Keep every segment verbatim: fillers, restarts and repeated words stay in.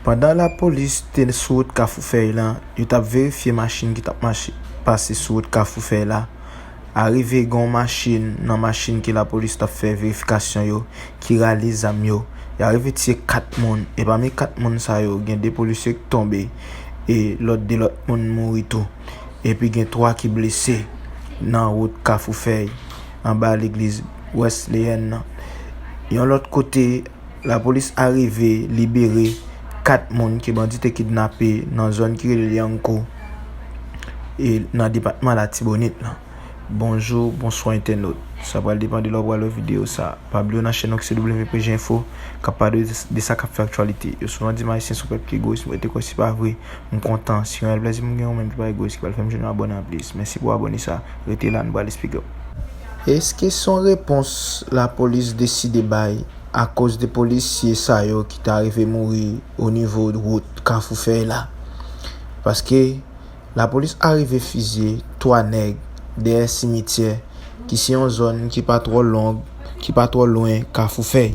Pandan lapolis te sou wout Kafou Fèy la, yo t ap verifye machin ki t ap mache, pase sou wout Kafou Fèy la. Arive gen yon machin nan machin ke lapolis t ap fè verifikasyon yo, ki rale zam yo. Y arive tiye kat moun, e pami kat moun sa yo, gen de polisye ki tonbe, e lòt de lòt moun mouri tou. Epi gen twa ki blese nan wout Kafou Fèy, anba legliz Wesleyèn nan. Yon lòt kote, lapolis arive libere kat moun ke bandi te kidnape nan zòn ki rele Lyankou, e nan depatman Latibonit lan. Bonjou, bonswa entènot. Sa pral depann de lè w pral wè videyo sa. Pa bliye w nan chèn nou ki se W P G Info, k ap pale de, de sa k ap fè aktyalite. Yo souvan di m Ayisyen se yon pèp ki egoyis, mwen te kwè se pa vre. M kontan, se yon reyèl plèzi m gen yon menm ki pa egoyis, ki pral fè m jwenn yon abòne anplis. Mèsi pou abòne sa. Rete la, nou pral explike w. Èske se yon repons lapolis deside bay akoz de polisye sa yo ki ta rive mouri o nivo wout Kafou Fèy la? Paske lapolis arive fizye twa nèg dèyè simityè, ki se yon zòn ki pa twò long, ki pa twò lwen Kafou Fèy.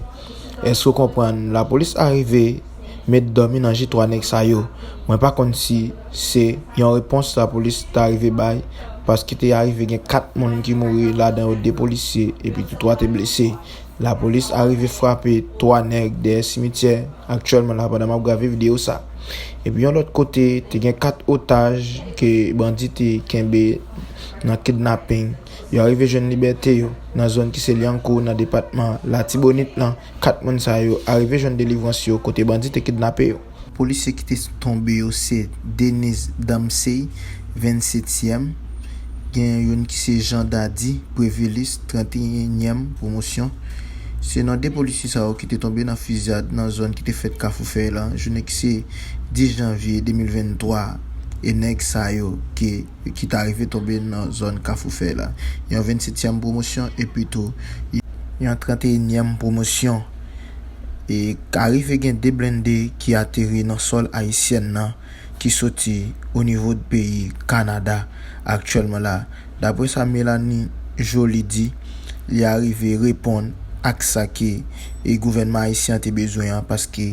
Èske w konprann? Lapolis arive met dòmi nan je twa nèg sa yo. Mwen pa konn si se yon repons lapolis ta rive bay, paske te arive gen kat moun ki mouri, ladan yo de polisye, epi tou twa te blese. Lapolis arive frape twa nèg dèyè simityè aktyèlman la, pandan m ap grave videyo sa. Epi yon lòt kote, te gen kat otaj ke bandi te kenbe nan kidnaping. Yo arive jwenn libète yo nan zòn ki se Lyankou, nan depatman Latibonit lan. Kat moun sa yo arive jwenn delivrans yo kote bandi te kidnape yo. Polisye ki te tonbe yo se Denis Damsey, vennsetyèm. Gen youn ki se Jean Dady Prévelis, tranteyenyèm pwomosyon. Se non de polisye sa yo ki te tonbe nan fiziyad nan zòn ki te fèt Kafou Fèy la, jounen ki se dis janvye de mil venntwa. E nèg sa yo ki, ki ta rive tonbe nan zòn Kafou Fèy la. Yon vennsetyèm pwomosyon, epi tou yon tranteyenyèm pwomosyon. E ka rive gen de blende ki ateri nan sòl ayisyèn nan, ki soti o nivo de peyi Kanada aktyèlman la. Daprè sa Mélanie Joly di, li arive reponn ak sa ke, e, gouvènman ayisyen an te bezwen an, paske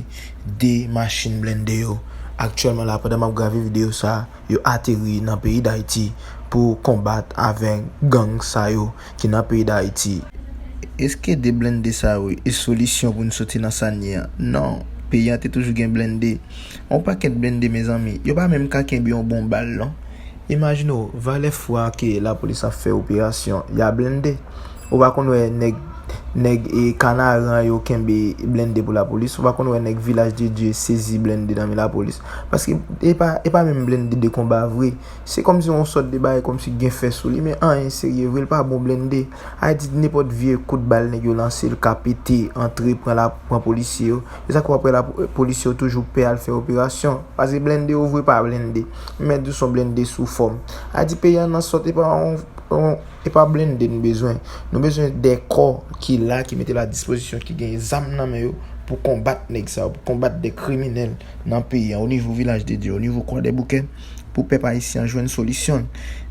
de machin blende yo aktyèlman la, pandan m ap grave videyo sa, yo ateri nan peyi Dayiti pou konbat avèk gang sa yo ki nan peyi Dayiti. Èske de blende sa yo e solisyon pou n soti nan sa n ye an? Non, peyi an te toujou gen blende. Yon pakèt blende, mezanmi, yo pa menm ka kenbe yon bon bal, non. Imajine w, valè fwa ke lapolis ap fè operasyon, y a blende. Ou pa konn wè nèg, nèg, e, Kanaran yo kenbe blende pou lapolis. Ou pa konn wè nèg Vilaj de Dye sezi blende nan men lapolis. Paske e pa, e pa menm blende de konba vre. Se kòmsi yon sòt de bagay kòmsi gen fè sou li, men anyen serye vre, li pa bon blende. A di nenpòt vye kout bal nèg yo lanse, l ka pete, antre, pran la, pran polisye yo. E sa k w ap wè la, polisye yo toujou pè al fè operasyon. Paske blende yo vre pa blende. Men di w se yon blende sou fòm. A di peyi an nan sòt, e pa yon, yon, e pa blende nou bezwen. Nou bezwen de kò ki la, ki mete l a dispozisyon, ki gen zam nan men yo pou konbat nèg sa yo, pou konbat de kriminèl nan peyi an, o nivo Vilaj de Dye, o nivo Kwadèboukè, pou pèp ayisyen an jwenn solisyon.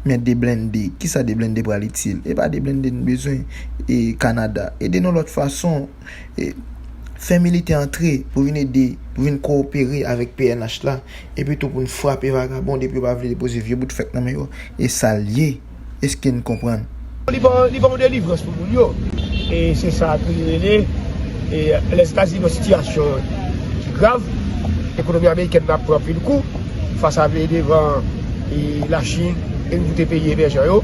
Men de blende, kisa de blende pral itil? E pa de blende nou bezwen, e Kanada. E de yon lòt fason, e fè militè antre pou vin ede, pou vin kowopere avèk P N H la, epi tou pou n frape vagabon depi yo pa vle depoze vye bout fèk nan men yo, e sa l ye. Èske n konprann? Li ban, li ban yon delivrans pou moun yo. E se sa ki rele, e, Lèzetazini nan sitiyasyon ki grav. Ekonomi amerikèn nan ap pran anpil kou fas a veye devan, e, Lachin e nouvo peyi emèjan yo.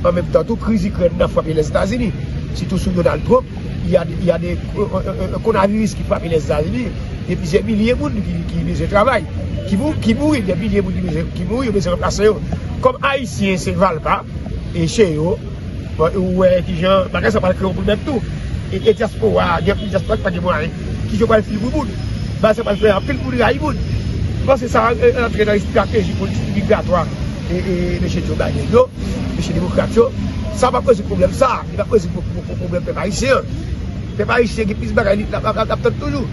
An menm tan tou, kriz Ikrèn nan frape Lèzetazini, sitou sou Donald Trump. Y a, y a de, e, e, e, e, konaviris ki frape Lèzetazini. Gen plizyè milye moun ki, ki bezwen travay, ki mou-, ki mouri, gen milye moun ki bezwen, ki mouri, yo bezwen ranplase yo. Kòm Ayisyen se valpa, e se yo, bon, ou wè kijan bagay sa pral kreye yon pwoblèm tou. E, e dyaspora, gen anpil dyaspora ki pa gen mwayen. Kijan yo pral fini pou moun? Bagay sa pral fè anpil moun rayi moun. M panse sa, e, rantre nan estrateji politik migratwa, e, e, mesye Joe Biden yo, mesye demokrat yo. Sa p ap rezoud pwoblèm sa. Li p ap rezoud pwo-, pwo-, pwoblèm pèp ayisyen an. Pèp ayisyen gen plis bagay li, l ap, l ap, l ap tann toujou.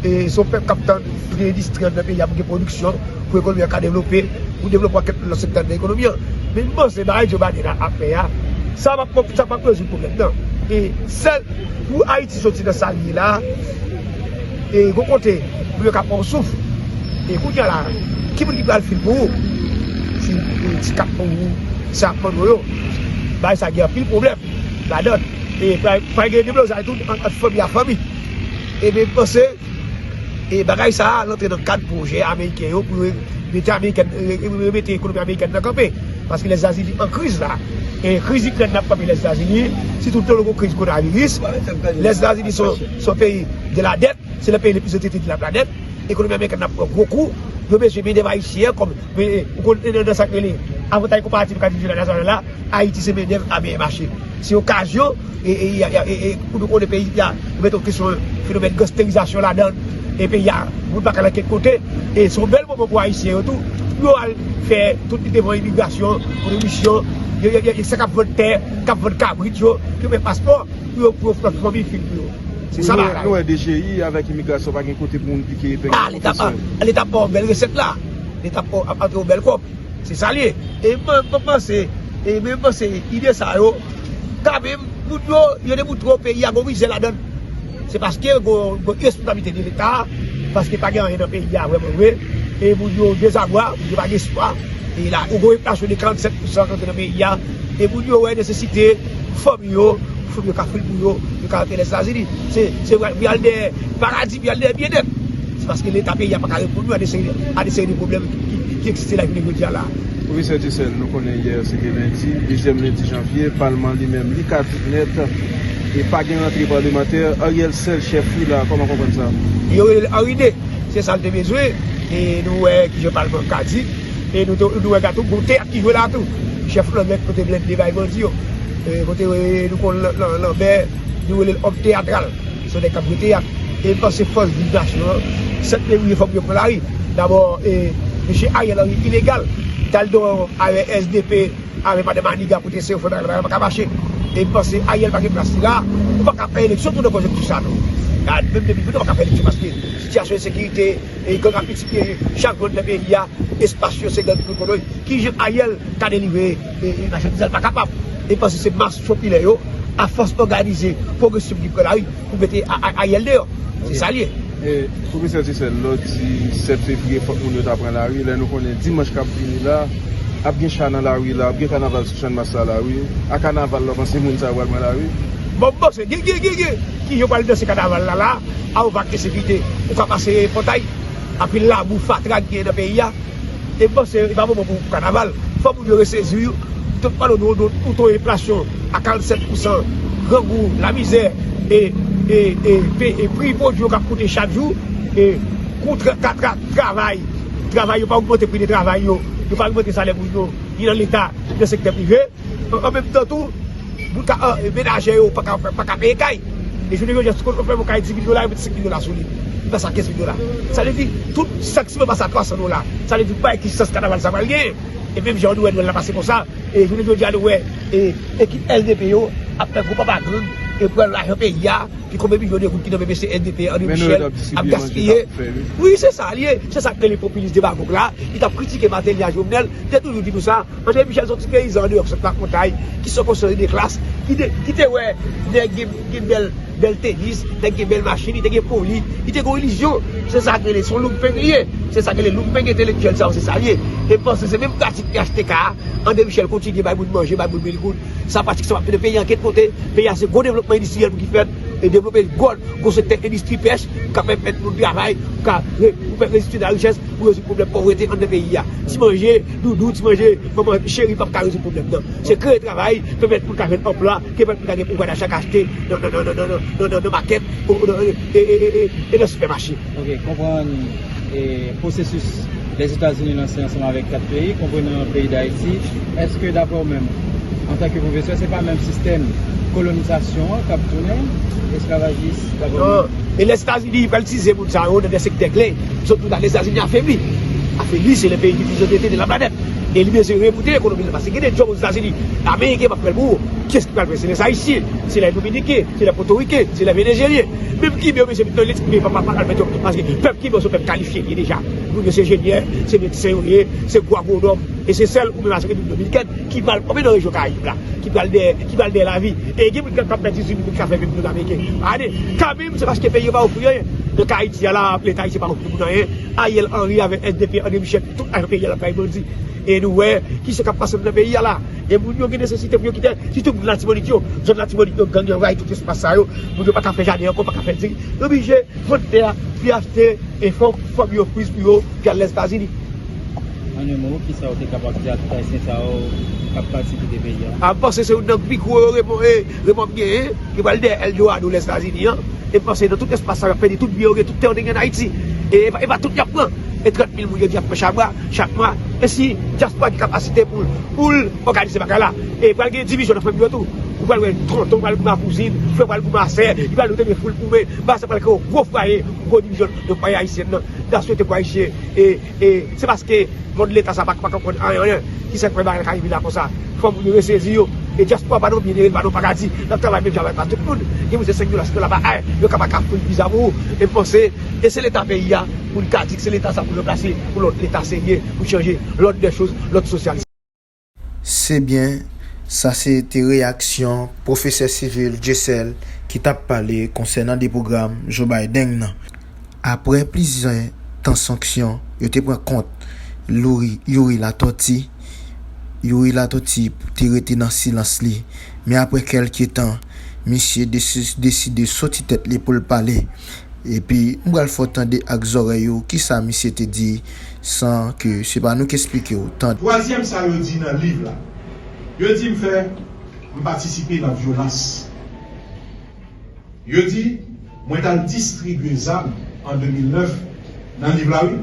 E se yon pèp k ap tann pou gen endistri anndan peyi a, pou gen pwodiksyon, pou ekonomi a ka devlope, pou devlope ankenn lòt sektè anndan ekonomi an. Men m panse bagay Joe Biden ap fè a, sa p ap, sa p ap rezoud pwoblèm nan. E sèl pou Ayiti soti nan sa l ye la, e gon kote pou yo ka pran yon souf. E kounye a la, ki moun ki pral fil pou ou? Fil pou ti kap pou ou, sa ap mande yo. Bagay sa gen anpil pwoblèm ladan. E pa, pa gen deblozay tou ant, ant fanmi a fanmi. E men m panse, e bagay sa a, l antre nan kad pwojè ameriken yo pou yo mete amerikèn, e, e, remete ekonomi amerikèn nan kanpe. Paske Lèzetazini an kriz la. E kriz Ikrèn nan ap frape Lèzetazini, sitou tou gon kriz kowonaviris. Lèzetazini se yon, se yon peyi de la dèt, se le peyi le plis andete de la planèt. Ekonomi amerikèn nan ap pran gwo kou. Yo bezwen mennèv ayisyen an kòm, e, e, ou konn, e, nan, nan sa k rele avantay konparatif, ka di entènasyonal la, Ayiti se mennèv a meyè mache. Se okazyon, e, e, e, e, e, pou nou konnen peyi a, nou mete yon kesyon fenomèn gansterizasyon ladan l, e peyi a, moun pa ka al ankenn kote, e se yon bèl moman pou Ayisyen yo tou, pou yo al fè tout li devan imigrasyon, pwodiksyon, yo, yo, yo, yo, sa k ap vann tè, k ap vann kabrit yo, pou yo fè paspò, pou yo, pou yo fè fanmi fil pou yo. Se sa bagay. Nou wè D G I avèk imigrasyon pa gen kote pou moun pike epeng. Ah, leta pa, leta pa yon bèl resèt la. Leta pa ap antre yon bèl kòb. Se sa l ye. E mwen, mwen panse, e mwen panse ide sa yo, kanmenm, moun yo, yo te montre w peyi a gon mizè ladan l. Se paske gon, gon iresponsabilite de leta, paske pa gen anyen nan peyi a vrèman vre. E moun yo dezabwa, moun yo pa gen espwa. E la, ou gon enflasyon de karannsèt pousan k antre nan peyi a. E moun yo wè nesesite fanmi yo, fanmi yo ka fil pou yo, yo ka antre Lèzetazini. Se, se pou y al dèyè paradi, pou y al dèyè byennèt. Se paske leta peyi a pa ka reponn nou a de seri, a de seri de pwoblèm ki, ki, ki egziste la jounen jodi a la. Pwofesè Dieuseul, nou konnen yè se te lendi, dezyèm lendi janvye, palman li menm li kadou nèt, e pa gen rantre palemantè, Ariel sèl chèf li la, kòman konprann sa? Yo rele l Henri de, se sa l te bezwen, e nou wè kijan palman an kadou, e nou, nou wè gato gon teyat ki jwe la tou. Chèf Lanmèt kote blende bay bandi yo. E kote, e, nou konn Lan-, Lan-, Lanbè, nou rele l òm teyatral. Se yon nèg k ap jwe teyat. E m panse fòs viv nasyon an, sèt fevriye fòk yo pran lari. Dabò, e, mesye Ariel Henry ilegal. T al nan avè S D P, avè madan Maniga pou te sere fò bagay la pa ka mache. E m panse Ariel pa gen plas li la. Ou pa ka fè eleksyon tou nan konjonkti sa tou. Gad, menm depi nou pa ka fè eleksyon paske sitiyasyon ensekirite, e gang ap miltipliye chak jou nan peyi a, espas yo se gang pou konnen. Kijan Ariel ka delivre, e, e, machandiz la? L pa kapab. E m panse se mas popilè yo, afòs òganize, pwogresif ki pran lari pou mete a, a, Ariel deyò. Se sa l ye. E, Pwofesè Dieuseul, lè w di sèt fevriye fòk moun yo ta pran lari, lè nou konnen dimanch k ap vini la, ap gen cha nan lari la, ap gen kanaval sou Channmas la, wi. A kanaval la, w panse moun sa yo pral pran lari? Bon, m panse, gen, gen, gen, gen. Kijan w pral danse kanaval la, la, a yon vag ensekirite? Ou ka pase pòtay, anpil labou, fatra ki gen nan peyi a. E m panse, e pa moman pou, pou kanaval. Fò moun yo resezi, wi. Tout pale nou, nou, nou, ou to enflasyon a karannsèt pousan, grangou, lamizè, e, e, e, pe-, e pri pwodui yo k ap koute chak jou, e kou tra-, ka-, tra-, travay, travay yo pa ogmante pri de travay yo, yo pa ogmante salè moun yo, ni nan leta, ni nan sektè prive. An, an menm tan tou, moun ka, an, menajè yo pa ka, pa ka peye kay. E jounen jodi a, si w fè yon kay dis mil dola, yo mete senk mil dola sou li. Li pase a kenz mil dola. Sa vle di, tout sa k sipoze pase a twa san dola. Sa vle di, pa egzistans kanaval sa pral genyen. E menm jan nou wè Nwèl la pase konsa, e jounen jodi a, nou wè, e, ekip L D P yo ap fè gwo papa gang e pran lajan peyi a, ki konbyen milyon de goud ki nan men mesye L D P, André Michel, ap gaspiye. Wi, se sa l ye. Se sa k rele popilis demagòg la. Li t ap kritike Martelly ak Jovenel. M te toujou di nou sa. André Michel se yon ti peyizan andeyò k sot Lafontay, ki se yon konsyans de klas, ki te, ki te wè nèg gen, gen bèl, bèl tenis, nèg gen bèl machin, li te gen foli, li te gen yon ilizyon. Se sa k rele, se yon lumpen li ye. Se sa k rele lumpen entelektyèl sa yo, se sa l ye. E m panse se menm pratik P H T K a, André Michel kontinye bay moun manje, bay moun mil goud. Sa pratik sa p ap mennen peyi a ankenn kote. Peyi a se gwo devlopman endistriyèl pou ki fèt, e devlope gwo, gwo sektè endistri pèch, pou ka pèmèt moun travay, pou ka re-, pou fè redistribisyon de la richès, pou rezoud pwoblèm pòvrete anndan peyi a. Ti manje, doudou, ti manje, manman cheri p ap ka rezoud pwoblèm nan. Se kreye travay, pèmèt moun ka jwenn anplwa, ki pèmèt moun ka gen pouvwa dacha, ka achte nan, nan, nan makèt, o, o, nan, e, e, e, e, e nan sipèmache. Ok, konprann, e, pwosesis Lèzetazini lanse ansanm avèk kat peyi, konprenan peyi Dayiti. Èske, daprè w menm, antanke pwofesè, se pa menm sistèm kolonizasyon an k ap tounen, esklavajis, k ap... Non. E Lèzetazini pral itilize moun sa yo nan de sektè kle. Sòt tout la, Lèzetazini afebli. Afebli, se le peyi le plis andete de la planèt. E li bezwen remoute ekonomi l, paske gen de djòb Ozetazini, Ameriken p ap fè l pou ou. Kiyès ki pral fè? Se lè Ayisyen, se lè Dominiken, se lè Pòtoriken, se lè Venezyelyen. Menm Kiben yo bezwen met nan lit, men pa, pa, pa pral fè djòb, paske pèp Kiben se yon pèp kalifye li ye deja. Moun yo se enjenyè, se medsen yo ye, se gwo agwonòm, e se sèl ou menm avèk Repiblik Dominikèn ki pral fòme nan rejyon Karayib la, ki pral dèyè, ki pral dèyè lavi. E gen moun k ap pèdi dizuit mil goud k ap fè vin moun ameriken. Gade, kanmenm, se paske peyi yo pa ofri anyen. Nan ka Ayiti a la, Leta ayisyen pa okipe moun anyen. Ariel Henry avèk S D P, André Michel, tout ajan peyi a la bay bandi. E nou wè kisa k ap pase nan peyi a la. E moun yo gen nesesite pou yo kite, sitou moun Latibonit yo. Zòn Latibonit yo, gang yo anvayi tout espas sa yo. Moun yo pa ka fè jaden ankò, pa ka fè diri. Yo blije vann tè a, pi achte, e fò fanmi yo fwiz pou yo, pi al Lèzetazini. An yon mo, kisa w te kapab di a tout Ayisyen sa yo k ap pati kite peyi a? A, m panse se youn nan pi gwo remò, e, remò m genyen, ki pral dèyè Eldorado Lèzetazini an. E m panse nan tout espas sa yo, y ap pèdi tout byen yo gen, tout tè yo te gen an Ayiti. E, e pa, e pa tout y ap pran. E trant mil moun yo di y ap pran chak mwa, chak mwa. E si dyaspora gen kapasite pou, pou l òganize bagay la, e pral gen divizyon nan fanmi yo tou. Ou pral wè tonton pral goumen ak kouzin, frè pral goumen ak sè, li pral retounen foul goumen. Bagay sa pral kreye yon gwo fwaye, yon gwo divizyon nan fwaye ayisyen nan. N a swete pou Ayisyen, e, e, se paske mond Leta sa pa, pa konprann anyen, anyen. Kisa k fè bagay la ka rive la konsa? Fò moun yo resezi yo. E dyaspora pa nan byenere, pa nan paradi. N ap travay menm jan avèk pa tout moun. Gen moun se senk dola, sis dola pa ay. Yo ka pa ka foul viza pou ou. E m panse, e se Leta peyi a, pou n ka di ke se Leta sa pou ranplase, pou lòt Leta serye, pou chanje lòd dè choz, lòd sosyal. Se byen, sa se te reyaksyon pwofesè Civil Dieuseul ki t ap pale konsènan de pwogram Joe Biden nan. Apre plizyè tan sanksyon, yo te pran kont Youri, Youri Latortue. Youri Latortue te rete nan silans li. Men apre kèlke tan, misye desi-, deside soti tèt li pou l pale. Epi, m pral fè w tande ak zòrèy ou kisa misye te di, san ke se pa nou k esplike w. Tande. Twazyèm sa yo di nan liv la. Yo di m fè, m patisipe nan vyolans. Yo di, mwen t al distribye zam an de mil nèf nan liv la, wi,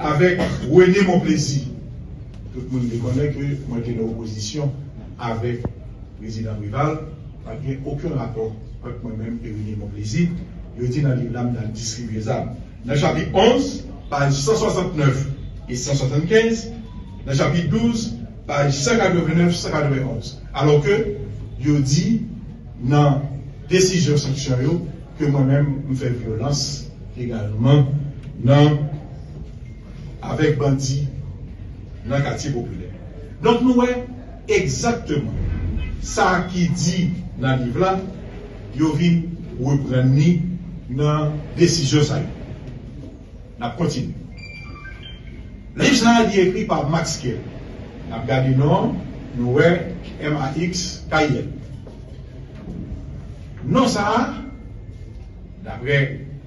avèk René Monplaisir. Tout moun te konnen ke mwen te nan opozisyon avèk Prezidan Préval, pa t gen okenn rapò ant mwen menm e René Monplaisir. Yo di nan liv la, m t al distribye zam. Nan chapit onz, paj san swasantnèf e san swasannkenz, nan chapit douz, paj san katrevennnèf, san katrevenonz. Alò ke yo di nan desizyon sanksyon yo ke mwen menm m fè vyolans egalman nan, avèk bandi nan katye popilè. Donk nou wè egzakteman sa ki di nan liv la, yo vin reprann li nan desizyon sa yo. N ap kontinye. Liv sa a li ekri pa Max Kiel. N ap gade non, nou wè M A X K I L. Non sa a, daprè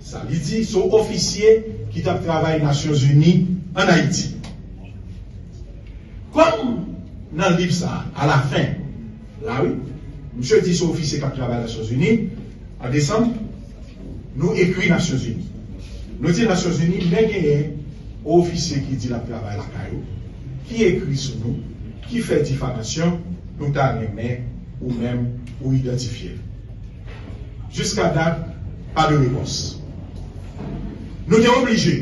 sa li di, se yon ofisye ki t ap travay Nasyonzini ann Ayiti. Kòm nan liv sa a, alafen, la wi, misye di se ofisye k ap travay Nasyonzini, an desanm, nou ekri Nasyonzini. Nou di Nasyonzini, men genyen yon ofisye ki di l ap travay lakay ou, ki ekri sou nou, ki fè difamasyon, nou ta renmen ou menm ou idantifye l. Jiska dat, pa de repons. Nou te oblije,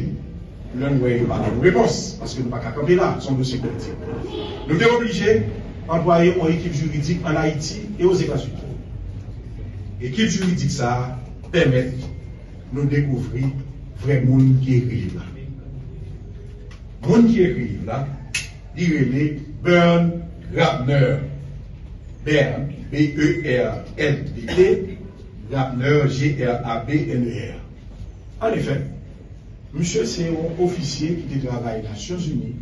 lè n wè yo pa ban nou repons, paske nou pa ka kanpe la, se yon dosye politik. Nou te oblije anplwaye yon ekip jiridik ann Ayiti e Ozetazini. Ekip jiridik sa a pèmèt nou dekouvri vrè moun ki ekri liv la. Moun ki ekri liv la, li rele Bern Grabner. Bern, B E R N D T, Grabner, G R A B N E R. Anefè, misye se yon ofisye ki te travay Nasyonzini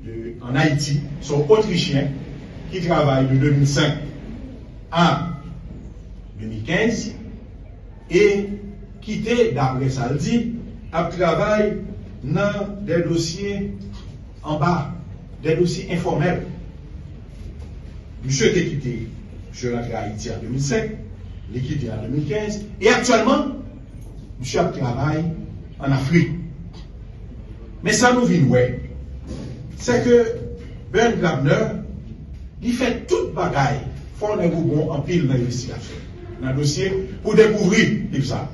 de, ann Ayiti, se yon Otrichyen ki travay de de mil senk a de mil kenz, e ki te, daprè sa l di, ap travay nan de dosye anba, de dosye enfòmèl. Misye te kite, misye rantre Ayiti an de mil senk, li kite an de mil kenz, e aktyèlman, misye ap travay ann Afrik. Men sa nou vin wè, se ke Bern Grabner, li fè tout bagay, fò nèg ou bon anpil nan envestigasyon, nan dosye, pou dekouvri liv sa.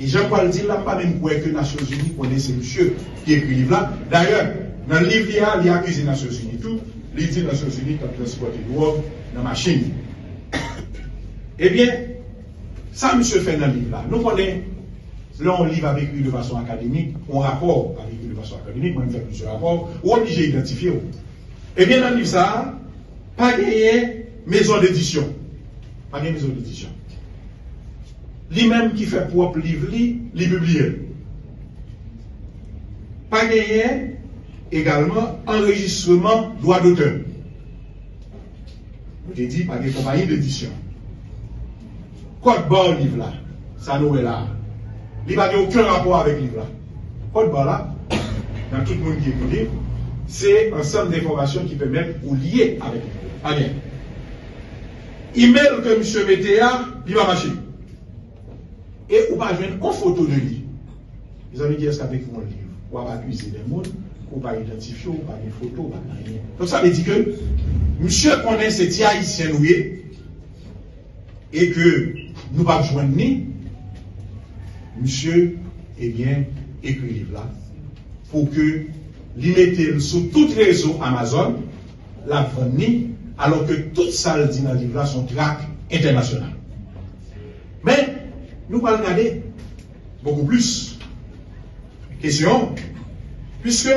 E jan m pral di l la, m pa menm kwè ke Nasyonzini konnen se misye ki ekri liv la. Dayè, nan liv li a, li akize Nasyonzini tou, li di Nasyonzini t ap transpòte dwòg nan machin. Ebyen, sa misye fè nan liv la, nou konnen, lè yon liv ap ekri de fason akademik, yon rapò ap ekri de fason akademik, mwen m fè plizyè rapò, ou oblije idantifye w. Ebyen, nan liv sa a, pa genyen mezon dedisyon. Pa gen mezon dedisyon. Li menm ki fè pwòp liv li, li pibliye l. Pa genyen egalman anrejistreman dwa dotè. Nou te di pa gen konpayi d edisyon. Kòd ba liv la, sa nou wè la a, li pa gen okenn rapò avèk liv la. Kòd ba la, nan tout moun ki ekri liv, se ansanm d enfòmasyon ki pèmèt ou lye avèk liv la. Pa gen. Imèl ke misye mete a, li pa mache. E ou pa jwenn yon foto de li. Mezanmi, kiyès k ap ekri yon liv? W ap akize de moun ke w pa idantifye, w pa gen foto, w pa gen anyen. Donk, sa vle di ke misye konnen se ti Ayisyen nou ye e ke nou p ap jwenn ni. Misye, ebyen, ekri liv la pou ke li mete l sou tout rezo Amazon, l ap vann ni, alò ke tout sa l di nan liv la se yon trak entènasyonal. Men, nou pral gade bokou plis kesyon, piske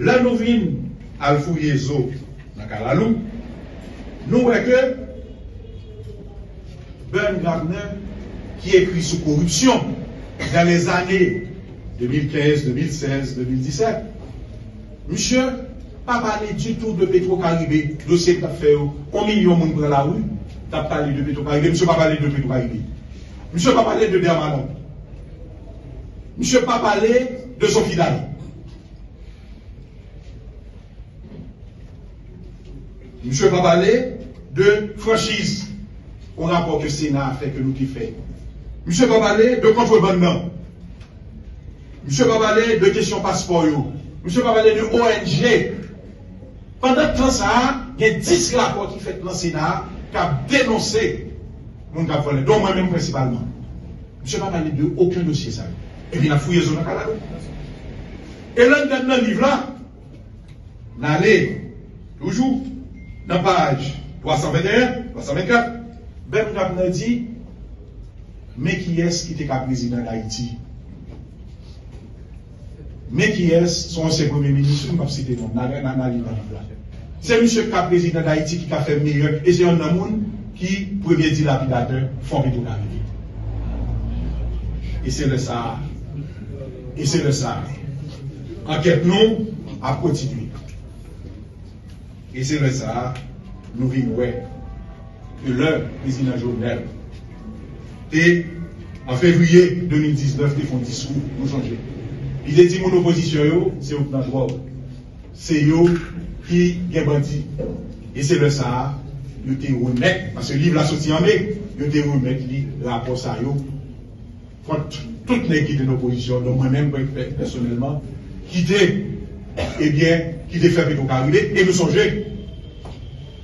lè nou vin al fouye zo nan kalalou, nou wè ke Bern Gardner, ki ekri sou koripsyon dans les années de mil kenz, de mil sèz, de mil disèt, misye pa pale ditou de Petro Caribe, dosye k t ap fè yo, yon milyon moun pran lari, t ap pale de Petro Caribe, misye pa pale de Petro Caribe. Misye pa pale de Dermalon. Misye pa pale de Sofidan. Misye pa pale de franchiz, yon rapò ke Sena a fè, ke nou te fè. Misye pa pale de kontrebann nan. Misye pa pale de kesyon paspò yo. Misye pa pale de O N G. Pandan tan sa a, gen dis rapò ki fèt nan Sena a k ap denonse moun k ap vòlè, dont mwen menm prensipalman. Misye pa pale de okenn dosye sa yo. Epi n ap fouye zo nan kalalou. E lè n gade nan liv la, n ale toujou nan paj twa san venteyen, twa san vennkat, Bern Gardner di, men kiyès ki te ka prezidan Dayiti? Men kiyès, se yon ansyen premye minis, wi, m p ap site non l, n a, n a, n a li nan liv la. Se misye ki ka prezidan Dayiti, ki ka fè meyè, e se yonn nan moun ki premye dilapidatè fon Petro Caribe. E se lè sa a, e se lè sa a, ankèt nou ap kontinye. E se lè sa a, nou vin wè ke lè prezidan Jovenel te, an fevriye de mil diznèf, te fè yon diskou, nou sonje. Li te di moun opozisyon yo, se yo k nan dwòg. Se yo ki gen bandi. E se lè sa a, yo te remèt, paske liv la soti an me, yo te remèt li rapò sa yo kont tout nèg ki te nan opozisyon, donk mwen menm pè-, pè-, pèsonèlman, ki te, ebyen, ki te fè Petro Caribe, e nou sonje,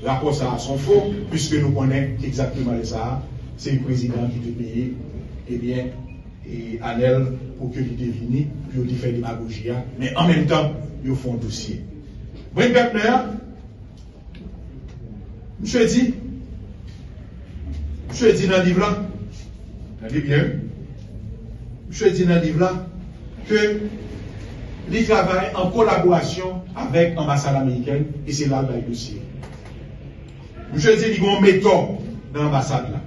rapò sa a se yon fo, piske nou konnen egzakteman lè sa a, se prezidan ki te peye, ebyen, e Anèl pou ke li te vini, pou yo te fè demagoji a, men an menm tan, yo fè yon dosye. Brett Gardner, Misye di, misye di nan liv la, tande byen, misye di nan liv la ke li travay an kolaborasyon avèk anbasad amerikèn e se la l bay dosye. Misye di li gen yon metò nan anbasad la.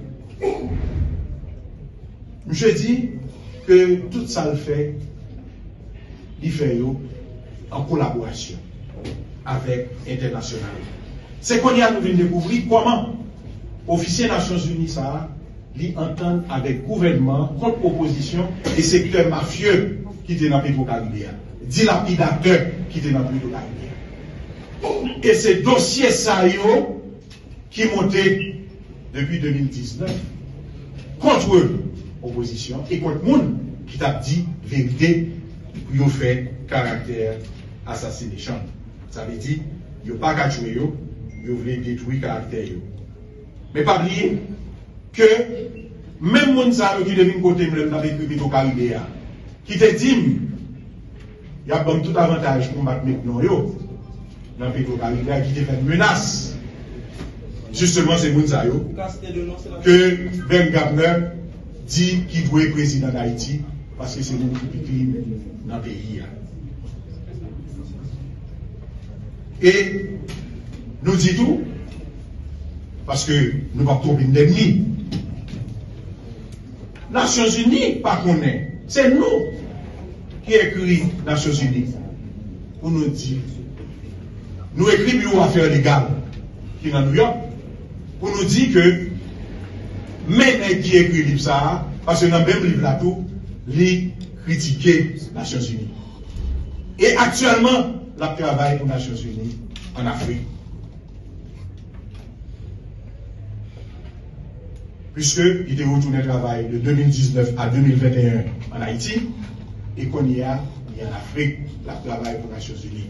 Misye di ke tout sa l fè, li fè yo an kolaborasyon avèk entènasyonal. Se kounye a nou vin dekouvri kòman ofisye Nasyonzini sa a, li antann avèk gouvènman an kont opozisyon e sektè mafye ki te nan Petro Caribe a, dilapidatè ki te nan Petro Caribe a. E se dosye sa yo ki monte depi de mil diznèf kont opozisyon e kont moun ki t ap di verite pou yo fè karaktè assassination. Sa vle di, yo pa ka tchwe yo, yo vle detwi karaktè yo. Men pa bliye ke menm moun sa yo ki te vin kote m lè m t ap ekri Petro Caribe a, ki te di m y ap ban m tout avantaj pou m pa t met non yo nan Petro Caribe a, ki te fè menas. Jisteman, se moun sa yo ke Ben Gardner di ki dwe prezidan Dayiti, paske se moun ki pi clean nan peyi a. E nou di tou, paske nou p ap twonpe n lènmi, Nasyonzini pa konnen. Se nou ki ekri Nasyonzini pou nou di, nou ekri Biwo Afè Legal ki nan Nouyòk pou nou di ke men nèg ki ekri liv sa a, paske nan menm liv la tou, li kritike Nasyonzini. E aktyèlman, l ap travay pou Nasyonzini ann Afrik. Piske li te retounen travay de de mil diznèf a de mil venteyen ann Ayiti, e kounye a, li ann Afrik, l ap travay pou Nasyonzini.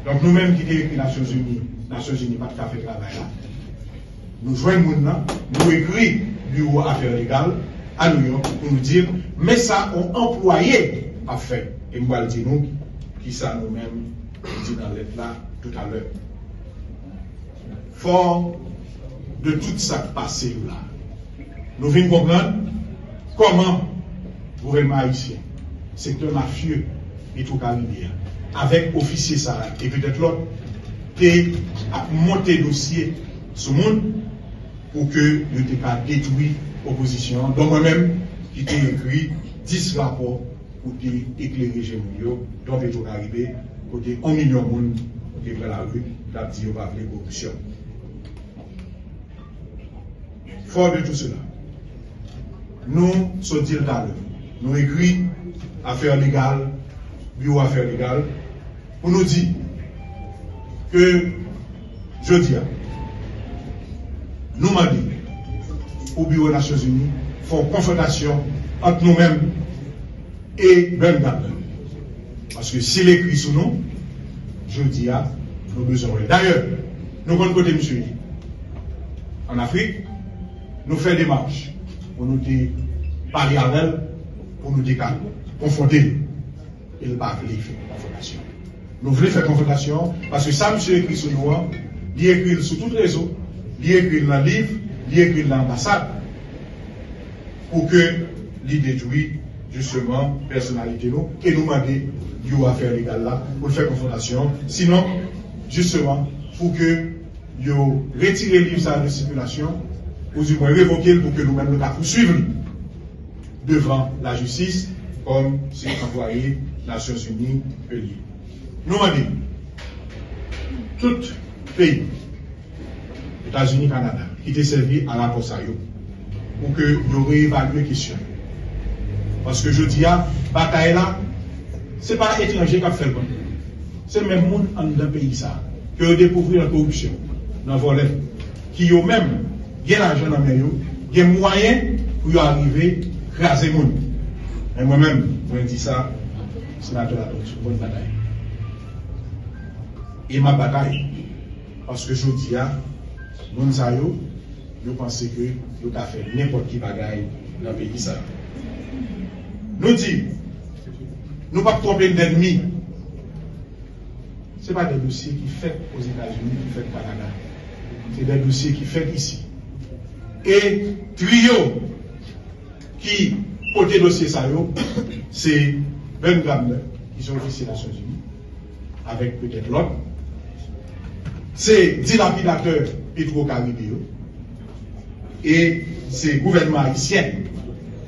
Donk, nou menm ki te ekri Nasyonzini, Nasyonzini pa t ka fè travay la. Nou jwenn moun nan, nou ekri Biwo Afè Legal a Nouyòk pou nou di l, men sa yon anplwaye ap fè. E m pral di nou kisa nou menm nou di nan lèt la toutalè. Fò de tout sa k pase yo la, nou vin konprann kòman gouvènman ayisyen, sektè mafye Petwokaribe a, avèk ofisye sa a e petèt lòt, te ap monte dosye sou moun pou ke yo te ka detwi opozisyon an, dont mwen menm ki te ekri dis rapò pou te eklere je moun yo, dont Petwokaribe, kote yon milyon moun te pran lari, t ap di yo pa vle koripsyon. Fò de tou sela, nou sot di l talè, nou ekri Afè Legal, Biwo Afè Legal, pou nou di ke jodi a, nou mande pou Biwo Nasyonzini fè yon konfwontasyon ant nou menm e Brent Gardner. Paske si l ekri sou nou, jodi a, nou bezwen wè. Dayè, nou konn kote misye ye. Ann Afrik, nou fè demach pou nou te pale avè l, pou nou te ka konfwonte l. E l pa vle fè konfwontasyon. Nou vle fè konfwontasyon paske sa misye ekri sou nou an, li ekri l sou tout rezo, li ekri l nan liv, li ekri l nan anbasad pou ke li detwi, jisteman, pèsonalite nou, e nou mande Biwo Afè Legal la pou l fè konfwontasyon. Sinon, jisteman, pou ke yo retire liv sa a de sikilasyon, oudimwen revoke l pou ke nou menm nou ka pouswiv li devan lajistis kòm se anplwaye Nasyonzini ke li ye. Nou mande tout peyi, Etazini, Kanada, ki te sèvi a rapò sa yo, pou ke yo reevalye kesyon yo. Paske jodi a, batay la, se pa etranje k ap fè l, non. Se menm moun anndan peyi sa a, ke yo dekouvri nan koripsyon, nan vòlè, ki yo menm gen lajan nan men yo, gen mwayen pou yo arive kraze moun. Men mwen menm, mwen di sa, Senatè Latortue, bòn batay. E m ap batay. Paske jodi a, moun sa yo, yo panse ke yo ka fè nenpòt ki bagay nan peyi sa. Nou di, nou p ap twonpe n lènmi. Se pa de dosye ki fèt Ozetazini, ki fèt Kanada. Se de dosye ki fèt isi. E triyo ki pote dosye sa yo, se Ben Gardner, ki se ofisye Nasyonzini, avèk petèt lòt. Se dilapidatè Petwokaribe yo. E se gouvènman ayisyen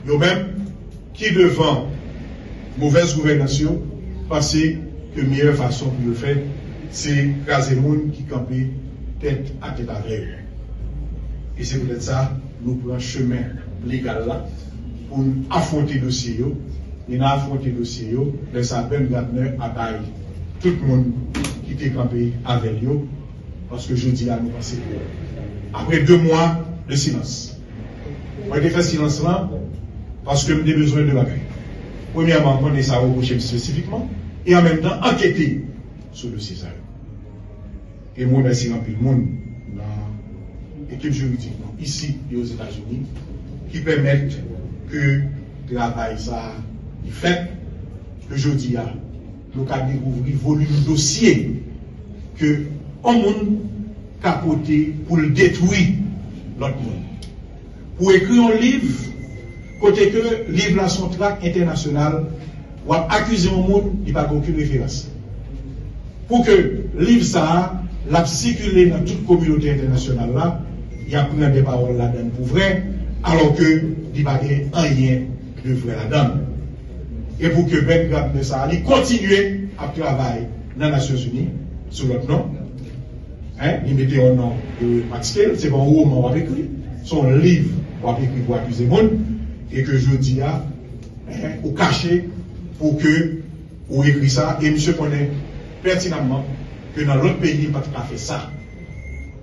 yo menm ki devan movèz gouvènans yo panse ke meyè fason pou yo fè se kraze moun ki kanpe tèt a tèt avè yo. E se poutèt sa nou pran chemen legal la pou n afwonte dosye yo. E n a afwonte dosye yo, lè sa Ben Gardner a bay tout moun ki te kanpe avè l yo. Paske jodi a nou panse, apre de mwa de silans, mwen te fè silans lan paske m te bezwen de bagay. Premyèman, m konnen sa repwoche m espesifikman, e an menm tan ankete sou dosye sa yo. E m remèsye anpil moun nan ekip jiridik nou isi e Ozetazini ki pèmèt ke travay sa a li fèt, ke jodi a nou ka dekouvri volim dosye ke yon moun ka pote pou l detwi lòt moun. Pou ekri yon liv kote ke liv la se yon trak entènasyonal, w ap akize yon moun, li pa gen okenn referans. Pou ke liv sa a, l ap sikile nan tout kominote entènasyonal la, y ap pran de pawòl ladan l pou vrè, alò ke Li pa gen anyen de vrè ladan l. E pou ke Ben Grabner sa a, li kontinye ap travay nan Nasyonzini sou lòt non. Hein, li mete yon non, e, Max Thiel, se pa yon woman w ap ekri, se yon liv w ap ekri pou akize moun, e ke jodi a, hein, ou kache pou ke ou ekri sa, e misye konnen pètinamman ke nan lòt peyi, li pa t ka fè sa.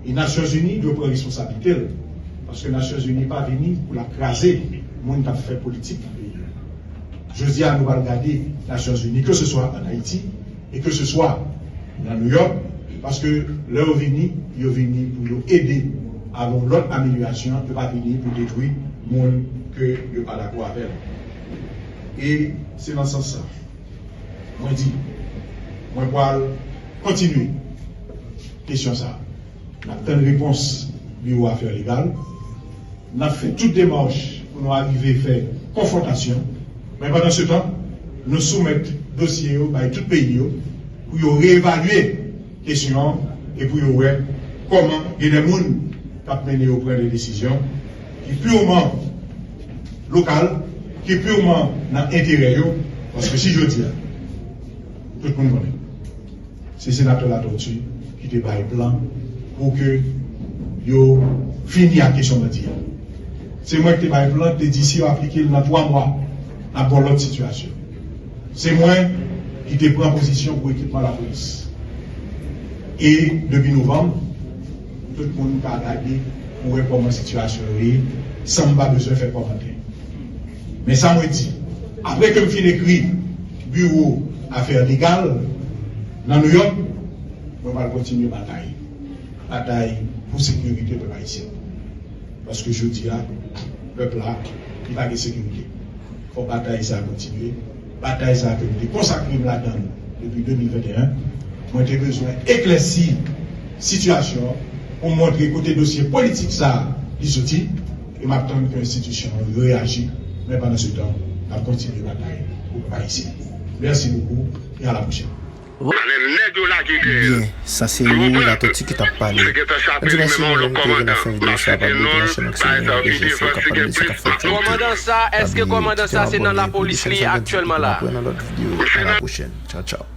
E Nasyonzini dwe pran responsablite l, paske Nasyonzini pa vini pou l ap kraze moun k ap fè politik nan peyi a. Jodi a, nou pral gade Nasyonzini, ke se swa ann Ayiti, e ke se swa nan New York, paske lè yo vini, yo vini pou yo ede a yon lòt amelyorasyon, yo pa vini pou detwi moun ke yo pa dakò avè l. E se nan sans sa, mwen di, mwen pral kontinye kesyon sa a. N ap tann repons Biwo Afè Legal. N ap fè tout demach pou nou arive fè konfwontasyon. Men pandansetan, nou soumèt dosye yo bay tout peyi yo pou yo reevalye kesyon an e pou yo wè kòman gen de moun k ap mennen yo pran de desizyon ki pirman lokal, ki pirman nan enterè yo, paske si jodi a, tout moun konnen, se senatè Latortue ki te bay plan pou ke yo fini ak kesyon bandi a. Se mwen ki te bay plan, te di si yo aplike l nan twa mwa, n ap gen yon lòt sitiyasyon. Se mwen ki te pran pozisyon pou ekipman lapolis. E depi novanm, tout moun ka gade pou wè kòman sitiyasyon yo ye, san m pa bezwen fè kòmantè. Men sa mwen di, apre ke m fin ekri Biwo Afè Legal nan New York, mwen pral kontinye batay. Batay pou sekirite pèp ayisyen. Paske jodi a, pèp la, li pa gen sekirite. Fòk batay sa a kontinye. Batay sa a ke m te konsakre m ladan l depi de mil venteyen. Mwen te bezwen eklèsi sitiyasyon an pou m montre kote dosye politik sa a li soti. E m ap tann ke enstitisyon an yo reyaji. Men pandansetan, n ap kontinye batay pou pèp ayisyen. Merci beaucoup et à la prochaine. Ebyen, sa se Latortue ki t ap pale. Mwen di mèsi moun yo ki te nan fè videyo sa a, pa bliye pran chèn ak se mwen, B G C, w ka pale de sa k ap fèt sou Ayiti. Pa bliye kite w abòne, kite yon ti kòmantè, epi nou aprann nan lòt videyo. A la pwochèn. Tchaw, tchaw.